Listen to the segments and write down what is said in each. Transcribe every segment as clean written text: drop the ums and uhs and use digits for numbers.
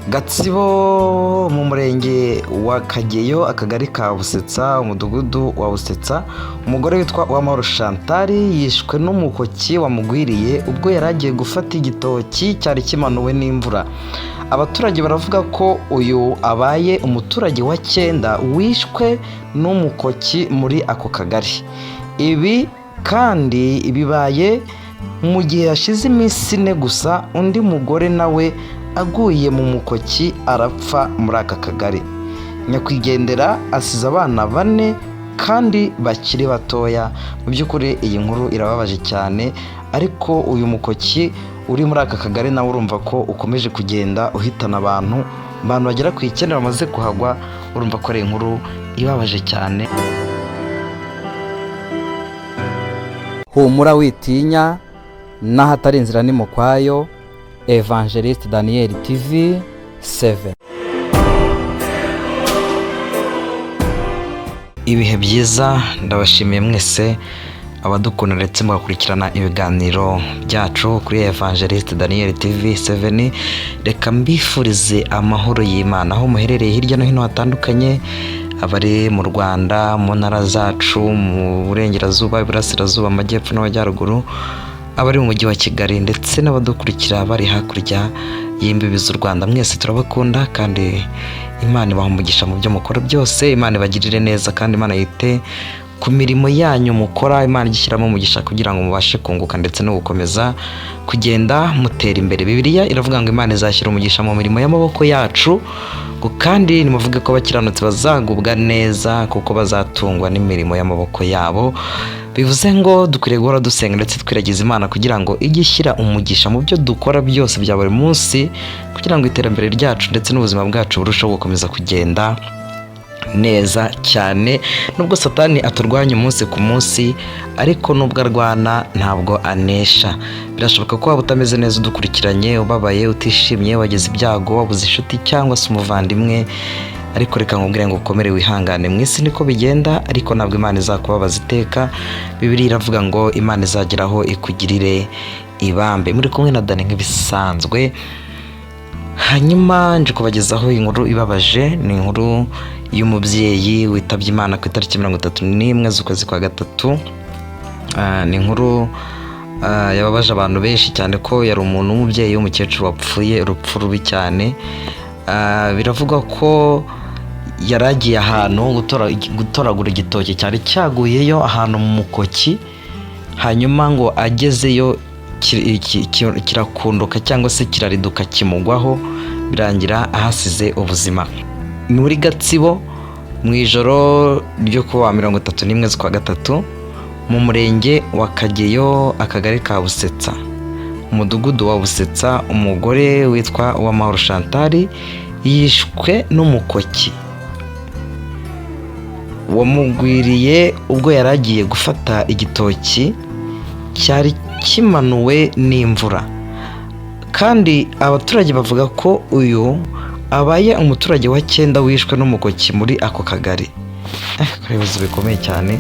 Gatsibo, mu murenge wa Kageyo, akagari ka Busetsa, umudugudu wa Busetsa, umugore witwa Uwamahoro Chantal yishwe n'umukoki wamugwiriye ubwo yari agiye gufata igitoki cyari kimanuwe n'imvura. Abaturage baravuga ko uyu abaye umuturage wa cyenda wishwe n'umukoki muri ako kagari. Ibi kandi bibaye mu gihe hashize iminsi 4 gusa undi mugore nawe aguye mu mukoki arapfa muri aka kagari. Nyakwigendera asize abana 4 kandi bakiri batoya. Mu by'ukuri iyi nkuru irababaje cyane, ariko uyu mukoki uri muri aka kagari nawe urumva ko ukomeje kugenda uhitana abantu bagera ku 9 bamaze kuhagwa. Urumva ko ari inkuru ibabaje cyane. Humura witinya, n'ahatari inzira ni mukwayo. Evangeliste Daniel TV 7. Ibihe byiza, ndabashimiye mwese abadukunda ndetse mugakurikirana ibiganiro byacu kuri Evangeliste Daniel TV 7. Reka mbifurize amahoro y'Imana aho muherereye hirya no hino hatandukanye, abari mu Rwanda, mu ntara zacu, mu burengerazuba, iburasirazuba, amajyepfo n'amajyaruguru, abari mu mujyi wa Kigali ndetse n'abadukurikira bari hakurya y'imbibi z'u Rwanda. Mwese turabakunda kandi Imana ibaha umugisha mu byo mukora byose. Imana ibagirire neza kandi Imana yite ku mirimo yanyu mukora. Imana igishyiramo umugisha kugira ngo mubashe kunguka ndetse no gukomeza kugenda mutera imbere. Bibiliya iravuga ngo Imana izashyira umugisha mu mirimo y'amaboko yacu, kandi nimuvuge ko abakiranutsi bazagubwa neza kuko bazatungwa n'imirimo y'amaboko yabo. Bivuze ngo dukwiriye guhora dusenga ndetse twiragiza Imana kugira ngo ijye ishyira umugisha mu byo dukora byose bya buri munsi, kugira ngo iterambere ryacu ndetse n'ubuzima bwacu burusheho gukomeza kugenda neza cyane. Nubwo Satani aturwanya umunsi ku munsi, ariko nubwo arwana ntabwo anesha. Birashoboka ko waba utameze neza udukurikiranye, ubabaye, utishimye, wagize ibyago, wabuze inshuti cyangwa se umuvandimwe, ariko reka nkubwire ngo ukomere wihangane. Mu isi niko bigenda, ariko ntabwo Imana izakubabaza iteka. Bibiliya iravuga ngo Imana izageraho ikugirire ibambe. Muri kumwe na Dani nk'ibisanzwe. Hanyuma nje kubagezaho inkuru ibabaje, ni inkuru y'umubyeyi witabye Imana ku itariki 31 z'ukwezi kwa 3. Ni inkuru yababaje abantu benshi cyane, ko yari umuntu w'umubyeyi w'umukecuru wapfuye urupfu rubi cyane. Biravugwa ko yari agiye ahantu gutoragura igitoki cyari cyaguyeyo ahantu mu mukoki, hanyuma ngo agezeyo kirakunduka cyangwa se kirariduka kimugwaho, birangira ahasize ubuzima. Muri Gatsibo mu ijoro ryo kuwa 31 z'ukwa 3, mu murenge wa Kageyo, akagari ka Busetsa, umudugudu wa Busetsa, umugore witwa Uwamahoro Chantal yishwe n'umukoki wamugwiriye ubwo yari agiye gufata igitoki cyari kimanuwe n'imvura. Kandi abaturage bavuga ko uyu abaye umuturage wa 9 wishwe n'umukoki muri ako kagari. Ibibazo bikomeye cyane.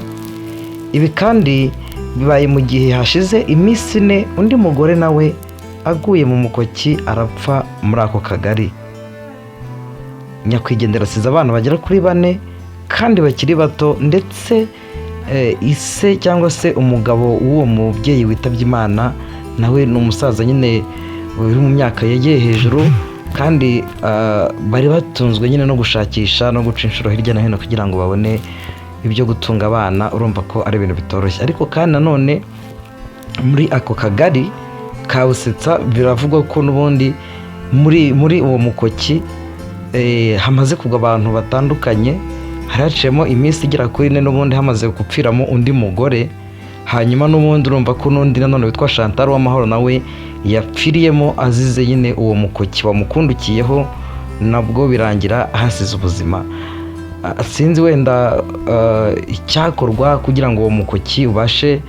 Ibi kandi bibaye mu gihe hashize iminsi 4 undi mugore nawe aguye mu mukoki arapfa muri ako kagari. Nyakwigendera asize abana bagera kuri 4 kandi bakiri bato, ndetse ise cyangwa se umugabo w'uwo mubyeyi witabye Imana nawe ni umusaza nyine uri mu myaka yegeye hejuru, kandi bari batunzwe nyine no gushakisha no guca inshuro hirya no hino kugira ngo babone ibyo gutunga abana. Urumva ko ari ibintu bitoroshye. Ariko kandi nanone muri ako kagari ka Busetsa biravugwa ko n'ubundi muri uwo mukoki hamaze kugwa abantu batandukanye. Hari haciyemo iminsi igera kuri 4 n'ubundi hamaze gupfiramo undi mugore. Hanyuma n'ubundi urumva ko n'undi nanone witwa Chantal Uwamahoro nawe yapfiriyemo azize nyine uwo mukoki wamukundukiyeho, nabwo birangira ahasize ubuzima. Sinzi wenda icyakorwa kugira ngo uwo mukoki ubashe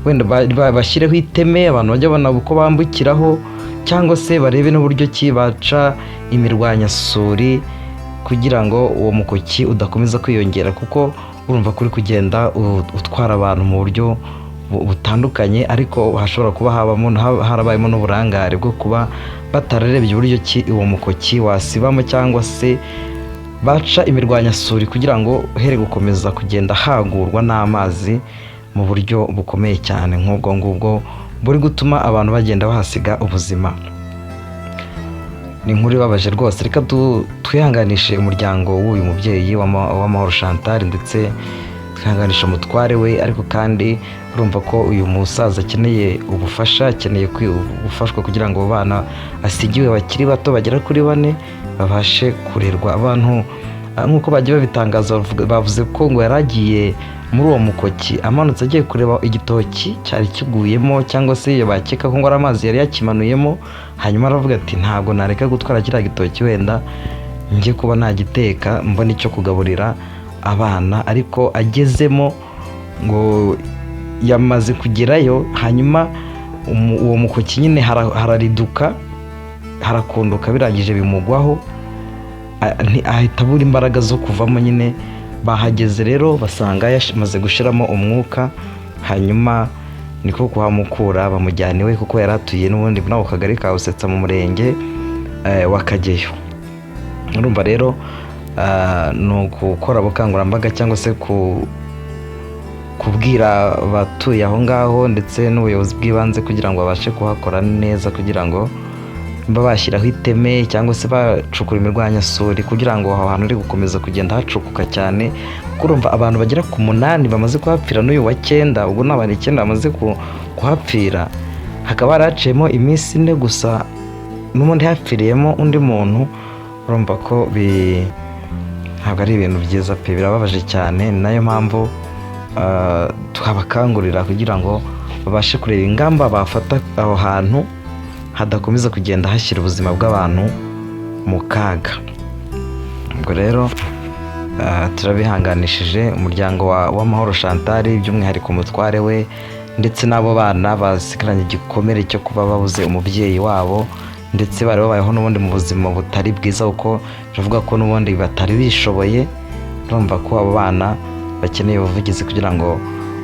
wenda bashyireho iteme abantu bajya babona uko bambukiraho, cyangwa se barebe n'uburyo ki baca imirwanyasuri kugira ngo uwo mukoki udakomeza kwiyongera, kuko urumva ko uri kugenda utwara abantu mu buryo butandukanye, ariko hashobora kuba habamo harabayemo n'uburangare bwo kuba batararebye uburyo ki uwo mukoki wasibamo cyangwa se baca imirwanyasuri kugira ngo here gukomeza kugenda hagurwa n'amazi mu buryo bukomeye cyane nk'ubwo ngubwo buri gutuma abantu bagenda bahasiga ubuzima. Ni inkuru ibabaje rwose. Reka twihanganishe umuryango w'uyu mubyeyi w'Amahoro Chantal, ndetse twihanganisha umutware we. Ariko kandi urumva ko uyu musaza akeneye ubufasha, akeneye gufashwa kugira ngo abo bana asigiwe bakiri bato bagera kuri 4 babashe kurerwa. Abantu nk'uko bagiye babitangaza, bavuze ko ngo yari agiye muri uwo mukoki amanutse agiye kureba igitoki cyari kiguyemo, cyangwa se bakeka ko ngo ari amazi yari yakimanuyemo. Hanyuma aravuga ati: "Ntabwo nareka gutwara kiriya gitoki, wenda njye kuba nagiteka mbona icyo kugaburira abana." Ariko agezemo, ngo yamaze kugerayo, hanyuma uwo mukoki nyine harariduka, harakunduka, birangije bimugwaho, ahita abura imbaraga zo kuvamo nyine. Bahageze rero basanga yamaze gushiramo umwuka, hanyuma niko kuhamukura bamujyana iwe, kuko yari atuye n'ubundi muri ako kagari ka Busetsa mu murenge wa Kageyo. Urumva rero ni ugukora ubukangurambaga cyangwa se kubwira abatuye aho ngaho ndetse n'ubuyobozi bw'ibanze kugira ngo babashe kuhakora neza, kugira ngo niba bashyiraho iteme cyangwa se bacukura imirwanyasuri, kugira ngo aho hantu uri gukomeza kugenda hacukuka cyane, kuko urumva abantu bagera ku 8 bamaze kuhapfira n'uyu wa 9, ubwo ni abantu 9 bamaze kuhapfira, hakaba haraciyemo iminsi 4 gusa n'ubundi hapfiriyemo undi muntu. Urumva ko ntabwo ari ibintu byiza pe, birababaje cyane. Ni nayo mpamvu twabakangurira kugira ngo babashe kureba ingamba bafata aho hantu hadakomeza kugenda hashyira ubuzima bw'abantu mu kaga. Ubwo rero turabihanganishije umuryango w'Amahoro Chantal, by'umwihariko umutware we ndetse n'abo bana basigaranye igikomere cyo kuba babuze umubyeyi wabo, ndetse bari babayeho n'ubundi mu buzima butari bwiza, kuko biravuga ko n'ubundi batari bishoboye. Urumva ko abo bana bakeneye ubuvugizi kugira ngo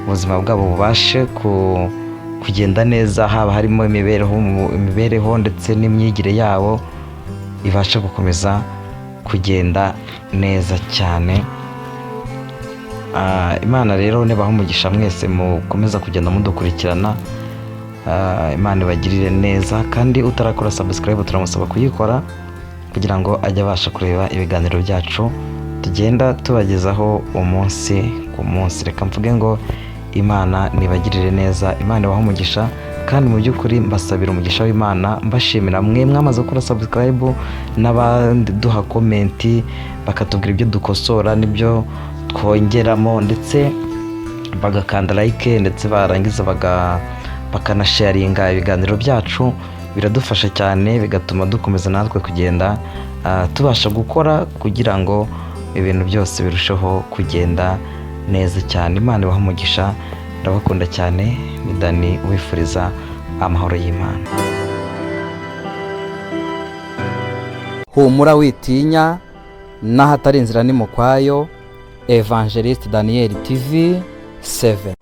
ubuzima bwabo bubashe kugenda neza, haba harimo imibereho ndetse n'imyigire yabo ibashe gukomeza kugenda neza cyane. Imana rero nibaha umugisha mwese mukomeza kugenda mudukurikirana. Imana ibagirire neza, kandi utarakora subscribe turamusaba kuyikora kugira ngo ajye abasha kureba ibiganiro byacu tugenda tubagezaho umunsi ku munsi. Reka mvuge ngo Imana nibagirire neza, Imana ibahe umugisha, kandi mu by'ukuri mbasabira umugisha w'Imana, mbashimira mwe mwamaze gukora subscribe n'abandi duha comment bakatubwira ibyo dukosora n'ibyo twongeramo, ndetse bagakanda like, ndetse barangiza bakanasharinga ibiganiro byacu. Biradufasha cyane, bigatuma dukomeza natwe kugenda tubasha gukora kugira ngo ibintu byose birusheho kugenda neza cyane. Imana ibahe umugisha, ndabakunda cyane. Ni Dani ubifuriza amahoro y'Imana. Humura witinya, n'ahatari inzira ni mu kwayo. Evangelist Daniel TV 7.